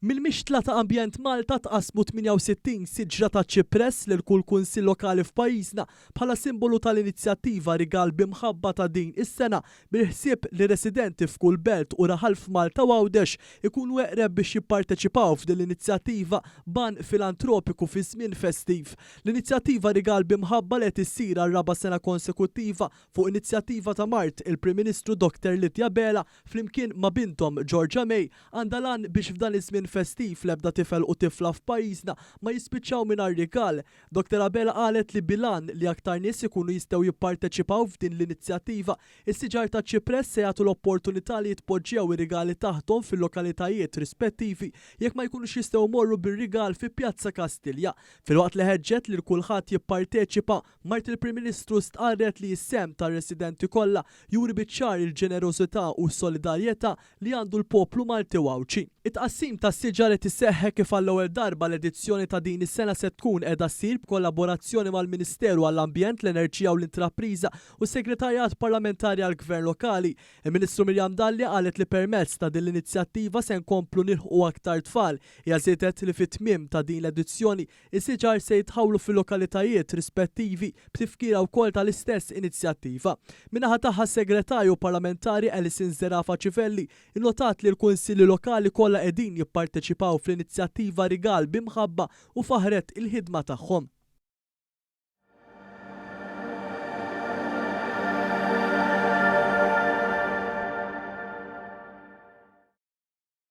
Mill-mixtla ta' Ambjent Malta tqassmu 68 siġra ta' ċipress lil kull kunsill lokali f'pajjiżna bħala simbolu tal-inizjattiva Rigal bi Mħabba ta' din is-sena bil-ħsieb li residenti f'kull belt u raħal f'Malta u Għawdex ikunu eqreb biex jipparteċipaw f'din l-inizjattiva b'għan filantropiku fi żmien festiv. L-inizjattiva Rigal bi Mħabba li qed issir għar-raba' sena konsekuttiva fuq inizjattiva ta' mart il-Prim Ministru Dr Lydia Abela flimkien ma' binthom Georgia May għandha l-għan biex f'dan iż-żmien festiv l-ebda tifel u tifla f'pajjiżna ma jispiċċaw mingħajr rigal. Dr Abela qalet li bil-għan li aktar nies ikunu jistgħu jipparteċipaw f'din l-inizjattiva, is-siġar taċ-ċipress se jagħtu l-opportunità li jitpoġġew ir-rigali taħthom fil-lokalitajiet rispettivi jekk ma jkunux jistgħu jmorru bir-rigal fi Pjazza Kastilja. Filwaqt li ħeġġet lil kulħadd jipparteċipa, mart il-Prim Ministru stqarret li s-sehem tar-residenti kollha juri biċ-ċar il-ġenerożità u s-solidarjetà li għandu l-poplu Malti u Għawdxi. It-tqassim tas-siġar qed iseħħ hekk kif għall-ewwel darba l-edizzjoni ta' din is-sena se tkun qiegħda ssir b'kollaborazzjoni mal-Ministeru għall-Ambjent, l-Enerġija u l-Intrapriża u s-Segretarjat Parlamentari għall-Gvern Lokali. Il-Ministru Miriam Dalli qalet li permezz ta' din l-inizjattiva se nkomplu nilħqu aktar tfal. Hija żiedet li fit-tmiem ta' din l-edizzjoni Is-siġar se jitħawlu fil-lokalitajiet rispettivi b'tifkira wkoll tal-istess inizjattiva. Min-naħa tagħha s-Segretarju Parlamentari Alison Zerafa Civelli innotat li l-Kunsilli Lokali kollha qegħdin jipparteċipaw fl-inizjattiva Rigal bi Mħabba u faħħret il-ħidma tagħhom.